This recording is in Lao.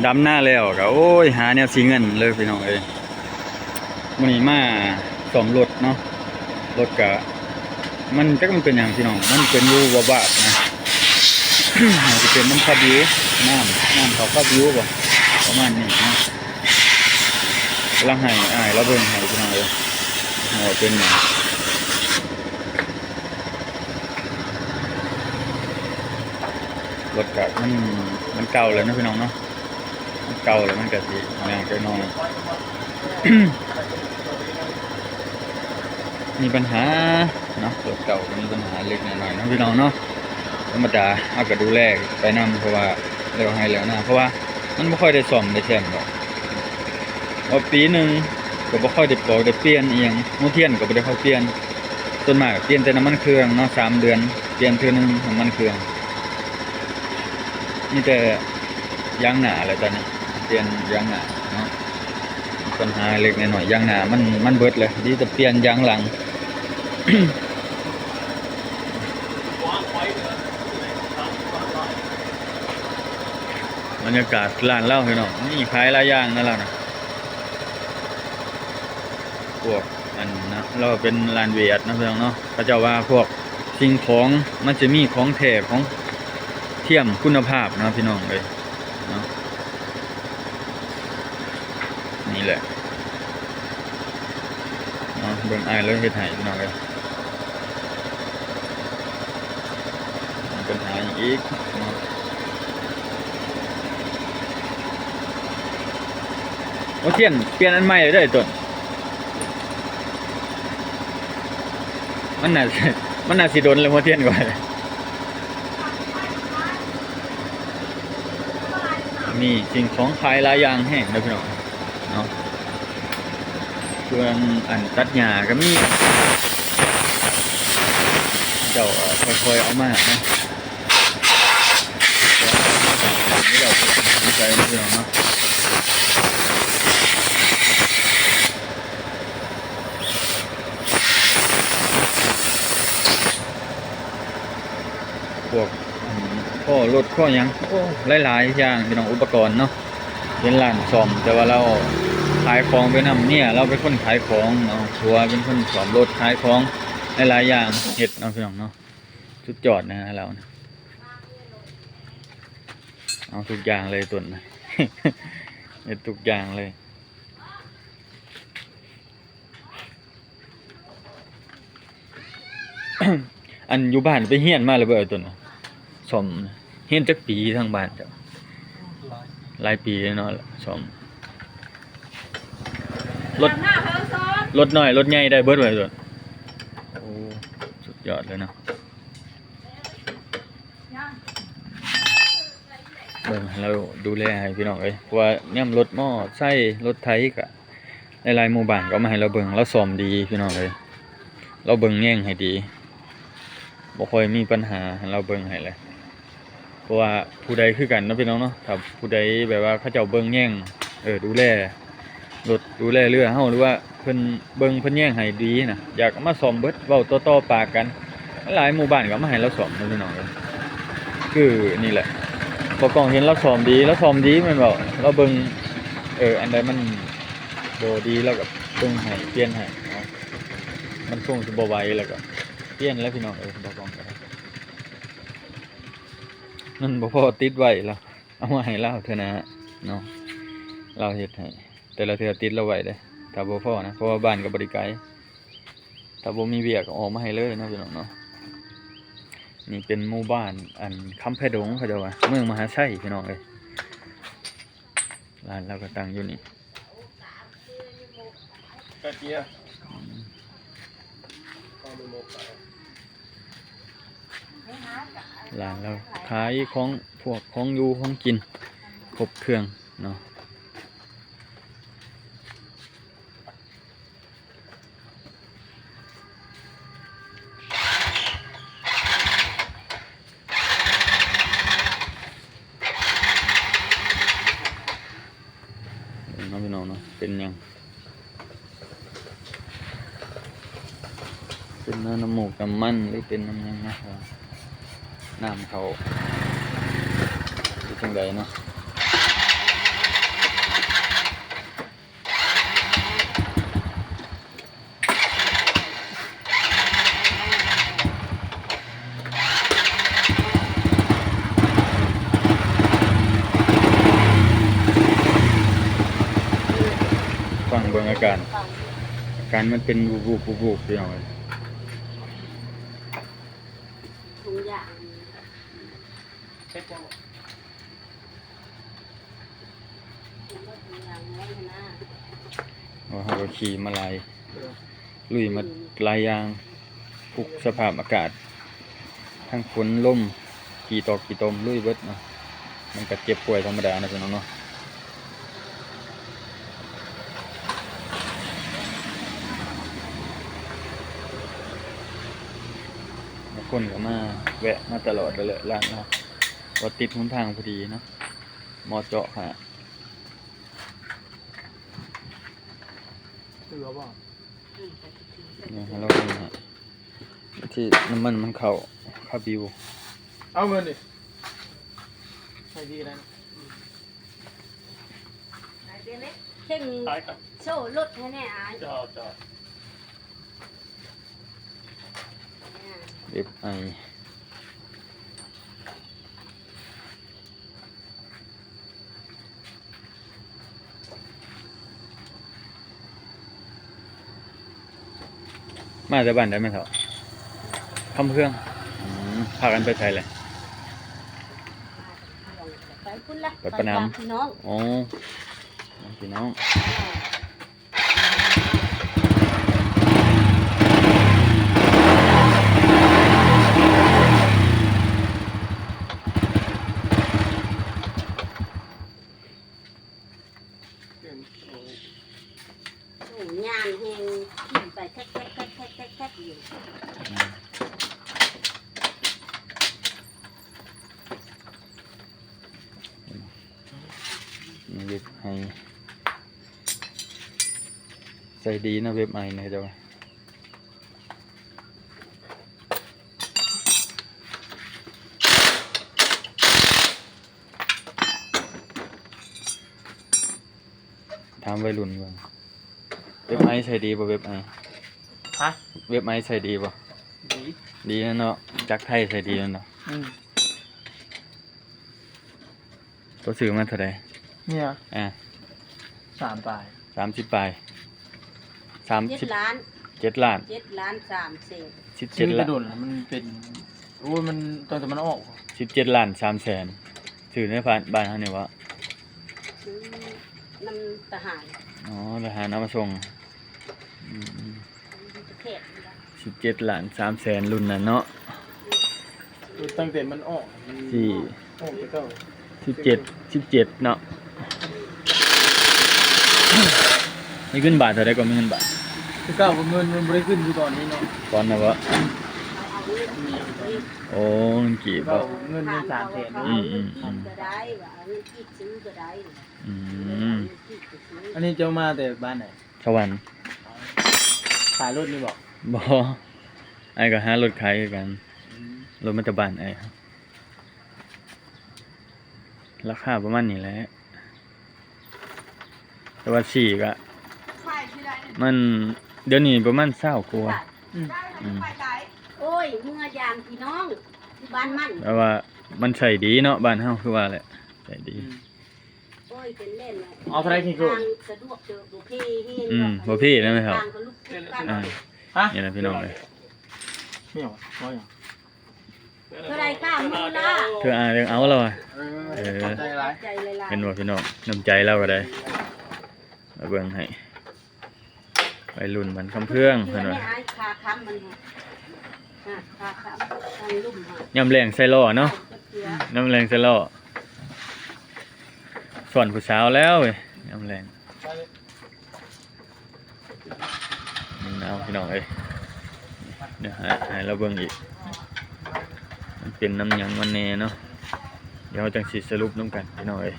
ດຳນາແລ້ວກໍ ໂອ້ຍ ຫາແນວຊິເງິນເລີຍພີ່ນ້ອງເອີຍ. ມື້ນີ້ມາສ້ອມລົດເນາະ, ລົດກະ ມັນ ຈັກມັນເປັນຫຍັງພີ່ນ້ອງ, ມັນເປັນຢູ່ວາບໆນະ. ອາດຈະເປັນນຳຄາບິວ, ນ້ຳ ນ້ຳເຂົ້າຄາບິວບໍ ປະມານນີ້ເນາະ. ກຳລັງໃຫ້ອ້າຍລາວເບິ່ງໃຫ້ພີ່ນ້ອງເອີຍ ວ່າເປັນຫຍັງ. ລົດກະມັນ ມັນເກົ່າແລ້ວເນາະພີ່ນ້ອງເນາະ, ມັນເກົ່າແລ້ວມັນກະຊິຫຍັງຈັກໜ້ອຍ ມີບັນຫາເນາະ, ລົດເກົ່າກໍມີບັນຫາເລັກນ້ອຍເນາະພີ່ນ້ອງເນາະ. ທຳມະດາເຮົາກໍດູແລໄປນຳ ເພາະວ່າແລ້ວໄຮ່ແລ້ວນາ, ເພາະວ່າມັນບໍ່ຄ່ອຍໄດ້ສ້ອມໄດ້ແຊມດອກ, ວ່າປີໜຶ່ງກໍບໍ່ຄ່ອຍໄດ້ປອກໄດ້ປ່ຽນອີ່ຫຍັງ, ຫົວທຽນກໍບໍ່ໄດ້ຄ່ອຍປ່ຽນ. ສ່ວນມາກປ່ຽນແຕ່ນ້ຳມັນເຄື່ອງເນາະ, ສາມເດືອນປ່ຽນເທື່ອໜຶ່ງນ້ຳມັນເຄື່ອງ. ມີແຕ່ຢາງໜ້າແຫຼະຕອນນີ້, ປ່ຽນຢາງໜ້າເນາະ. ບັນຫາເລັກນ້ອຍ, ຢາງໜ້າມັນ ມັນເບິດແລ້ວ, ດີແຕ່ປ່ຽນຢາງຫຼັງ. ບັນຍາກາດຮ້ານລາວພີ່ນ້ອງ, ມີຂາຍຫຼາຍຢ່າງນະລາວນະ. ພວກອັນນະ ລາວເປັນຮ້ານຫວຽດເນາະພີ່ນ້ອງເນາະ, ເຂົາເຈົ້າວ່າພວກສິ່ງຂອງມັນຈະມີຂອງແທ້ຂອງທຽມຄຸນນະພາບເນາະພີ່ນ້ອງເອີຍເນາະ. ນີ້ແຫຼະເນາະ, ເບິ່ງອ້າຍລາວເຮັດໃຫ້ພີ່ນ້ອງເອີຍ. ມີບັນຫາຫຍັງອີກເນາະ? ໂອ ທຽນປ່ຽນອັນໃໝ່ເລີຍເດ້ຕົ້ນ. ມັນໜ້າ ມັນໜ້າຊິດົນແລ້ວຫົວທຽນຂ້ອຍ. ມີສິ່ງຂອງຂາຍຫຼາຍຢ່າງແຮງເດີພີ່ນ້ອງເນາະ. ເຄື່ອງອັນຕັດຫຍ້າກໍມີ, ເຂົາເຈົ້າຄ່ອຍໆເອົາມາເນາະ. ໃສ່ເນາະພີ່ນ້ອງເນາະ. ພວກ ອືມ ພໍລົດພໍຫຍັງ ໂອ້ ຫຼາຍໆຢ່າງພີ່ນ້ອງ, ອຸປະກອນເນາະ. ເປັນຮ້ານສ້ອມ ແຕ່ວ່າລາວຂາຍຂອງໄປນຳ, ເມຍລາວເປັນຄົນຂາຍຂອງເນາະ, ຜົວເປັນຄົນສ້ອມລົດ ຂາຍຂອງ ຫຼາຍໆຢ່າງເຮັດເນາະພີ່ນ້ອງເນາະ. ສຸດຍອດນະລາວນະ, ເອົາທຸກຢ່າງເລີຍຕົ້ນນະ, ເຮັດທຸກຢ່າງເລີຍ. ອັນຢູ່ບ້ານໄປຮຽນມາແລ້ວບໍ່ ອ້າຍຕົ້ນ? ສ້ອມ ຮຽນຈັກປີທາງບ້ານເຈົ້າ? ຫຼາຍປີເນາະ. ສ້ອມລົດ ລົດນ້ອຍລົດໃຫຍ່ໄດ້ເບິດບໍ່ ອ້າຍຕົ້ນ? ໂອ້ ສຸດຍອດເລີຍເນາະ. ເບິ່ງໃຫ້ລາວດູແລໃຫ້ພີ່ນ້ອງເອີຍ, ເພາະວ່າຍາມລົດມໍໄຊລົດໄຖກະ ຫຼາຍໆໝູ່ບ້ານກໍເອົາມາໃຫ້ລາວເບິ່ງ, ລາວສ້ອມດີພີ່ນ້ອງເອີຍ, ລາວເບິ່ງແຍງໃຫ້ດີ, ບໍ່ຄ່ອຍມີບັນຫາ ໃຫ້ລາວເບິ່ງໃຫ້ແຫຼະ. ເພາະວ່າຜູ້ໃດຄືກັນເນາະພີ່ນ້ອງເນາະ, ຖ້າຜູ້ໃດແບບວ່າເຂົາເຈົ້າເບິ່ງແຍງ ເອີ ດູແລລົດ ດູແລເຮືອເຮົາ ຫຼືວ່າເພິ່ນເບິ່ງເພິ່ນແຍງໃຫ້ດີນະ, ຢາກເອົາມາສ້ອມເບິດ ເວົ້າຕໍ່ໆປາກກັນ. ຫຼາຍໝູ່ບ້ານກໍເອົາມາໃຫ້ລາວສ້ອມເນາະພີ່ນ້ອງເອີຍ. ຄືນີ້ແຫຼະ ບໍ່ກ້ອງເຫັນລາວສ້ອມດີ, ລາວສ້ອມດີແມ່ນບໍ່? ລາວເບິ່ງ ເອີ ອັນໃດມັນບໍ່ດີລາວກໍເບິ່ງໃຫ້ ປ່ຽນໃຫ້ເນາະ. ມັນຄົງຊິບໍ່ໄຫວແລ້ວກໍປ່ຽນແຫຼະພີ່ນ້ອງເອີຍ, ບໍ່ກ້ອງກໍໄດ້. ມັນບໍ່ພໍຕິດໄວ້ລະ ເອົາມາໃຫ້ລາວເທື່ອໜ້າເນາະ, ລາວເຮັດໃຫ້. ແຕ່ລະເທື່ອຕິດລາວໄວ້ເດ້ ຖ້າບໍ່ພໍນະ, ເພາະວ່າບ້ານກໍບໍ່ໄດ້ໄກ, ຖ້າບໍ່ມີວຽກກໍອອກມາໃຫ້ເລີຍເນາະພີ່ນ້ອງເນາະ. ນີ້ເປັນໝູ່ບ້ານອັນຄຳແພດົງ ເຂົາເຈົ້າວ່າ ເມືອງມະຫາໄຊພີ່ນ້ອງເອີຍ. ຮ້ານລາວກໍຕັ້ງຢູ່ນີ້. ອືມ ຮ້ານລາວຂາຍຂອງ ພວກຂອງຢູ່ຂອງກິນ ຄົບເຄື່ອງເນາະ. ເບິ່ງເນາະພີ່ນ້ອງເນາະ ເປັນຫຍັງ ເປັນນ້ຳ ນ້ຳມູກນ້ຳມັນ ຫຼືເປັນນ້ຳຫຍັງນະ ນ້ຳເຂົ້າ ຫຼືຈັ່ງໃດເນາະ. ການ ອາການມັນເປັນວູບໆ ວູບໆ ພີ່ນ້ອງເອີຍ. ທຸງຢາງ ເຮັດຫຍັງ? ໂອ້ ເຮົາກໍຂີ່ມາຫຼາຍ ລຸຍມາຫຼາຍຢ່າງ ທຸກສະພາບອາກາດ ທັງຝົນລົມ ຂີ້ຕອກຂີ້ຕົມ ລຸຍເບິດເນາະ. ມັນກໍເຈັບປ່ວຍທຳມະດາເນາະ ພີ່ນ້ອງເນາະ. ບາງຄົນກໍມາ ແວະມາຕະຫຼອດ ແລະ ຮ້ານເຮົາກໍຕິດຫົນທາງພໍດີເນາະ ເໝາະເຈາະຂະໜາດ. ເກືອບໍ່? ອືມ ເດີ ໃຫ້ລອງເບິ່ງໃຫ້ ທີ່ນ້ຳມັນມັນເຂົ້າ ຄາບິວ. ເອົາເງິນນີ້ ໃສ່ດີໄດ້ເນາະ. ອືມ ເຄັ່ງ ຂາຍກັນ ໂສ້ລົດໃຫ້ແດ່ອ້າຍ. ເຈົ້າ ເຈົ້າ. ເອັຟໄອ ມາແຕ່ບ້ານໃດແມ່ເຖົ້າ? ຄຳເຄືອງ. ອືມ ພາກັນໄປໃສແຫຼະ? ໄປພຸ້ນລະ ໄປປະນາມ ໄປບ້ານພີ່ນ້ອງ. ອໍ ພີ່ນ້ອງ. ໂອ້ ຍານແຮງ ຂີ່ໄປແທັກໆໆໆໆຢູ່. ອືມ ເວັບໄອ ໃສ່ດີເນາະ ເວັບໄອນີ້ເຈົ້າ. ຖາມໄວລຸ້ນເບິ່ງ ເວັບໄອໃຊ້ດີບໍ່? ເວັບໄອ ຮະ? ເວັບໄອໃຊ້ດີບໍ່? ດີ ດີແລ້ວເນາະ ຈັກໄທໃຊ້ດີແລ້ວເນາະ. ອືມ ຕົວຊື້ມາເທົ່າໃດ? ເນຍ ອ່າ ສາມປາຍ ສາມສິບປາຍ ສາມສິບ ເຈັດລ້ານ ເຈັດລ້ານ ເຈັດລ້ານສາມແສນ ສິບເຈັດລ້ານ ຊື້ແຕ່ດົນລະ ມັນເປັນ ໂອ້ຍ ມັນ ຕັ້ງແຕ່ມັນອອກ ສິບເຈັດລ້ານສາມແສນ ຊື້ໃນບ້ານ ບ້ານເຮົານີ້ຫວາ? ຊື້ນຳທະຫານ ອໍ ທະຫານເອົາມາສົ່ງ. ອືມ ສິບເຈັດລ້ານສາມແສນ ລຸ້ນນັ້ນເນາະ. ຕັ້ງແຕ່ມັນອອກ ມັນ ສີ່ ອອກແຕ່ເກົ່າ ສິບເຈັດ ສິບເຈັດເນາະ. ມີເງິນບາດເທົ່າໃດກໍ? ມີເງິນບາດ ຄືເກົ່າ ເງິນມັນບໍ່ໄດ້ຂຶ້ນຄືຕອນນີ້ເນາະ. ຕອນນັ້ນບໍ່? ອືມ ໂອ້ ເງິນກີບບໍ່? ເງິນຍັງສາມແສນ. ອືມໆໆ ອືມ ອັນນີ້ເຈົ້າມາແຕ່ບ້ານໃດ? ສະຫວັນ. ຂາຍລົດນີ້ບໍ່? ບໍ່ ອ້າຍກໍຫາລົດຂາຍຄືກັນ. ອືມ ລົດມາແຕ່ບ້ານອ້າຍ ລາຄາປະມານນີ້ແຫຼະ ແຕ່ວ່າສີກະ ມັນ ດຽວນີ້ປະມານຊາວກວ່າ. ອືມ ອືມ ໂອ້ຍ ເມືອຢາມພີ່ນ້ອງ ຢູ່ບ້ານມັນ ແຕ່ວ່າມັນໃຊ້ດີເນາະ ບ້ານເຮົາຄືວ່າແຫຼະ ໃຊ້ດີ. ອືມ ໂອ້ຍ ເປັນແລ່ນ ເອົາເທົ່າໃດກິໂລ? ທາງສະດວກເດີ ບໍ່ເພແຮງ ອືມ ດອກ ບໍ່ເພນະແມ່ເຖົ້າ. ທາງກໍລຸກກັນ ອ່າ ຮະ? ນີ້ນະພີ່ນ້ອງເອີຍ ແມ່ນຫຍັງ? ເທົ່າໃດຄ່າ? ມື້ລະ ເທື່ອ ອ່າ ເອົາແລ້ວວ່າ. ເອີ ເອີ ຂອບໃຈຫຼາຍ ຂອບໃຈຫຼາຍໆ. ເຫັນບໍ່ພີ່ນ້ອງ ນ້ຳໃຈລາວກໍໄດ້ ມາເບິ່ງໃຫ້ ໄວລຸ້ນບ້ານຄຳເຄືອງເພິ່ນວ່າ. ຄ່າຄຳມັນ ຄ່າຄຳທາງລຸ່ມ ຍາມແລງໃສ່ລໍ້ເນາະ ຍາມແລງໃສ່ລໍ້ ສອນຜູ້ສາວແລ້ວເວີຍ ຍາມແລງ. ເອົາ ພີ່ນ້ອງເອີຍ ດຽວໃຫ້ ໃຫ້ລາວເບິ່ງອີກ ມັນເປັນນຳຫຍັງມັນແດ່ເນາະ. ດຽວເຮົາຈັ່ງຊິສະຫຼຸບນຳກັນ ພີ່ນ້ອງເອີຍ.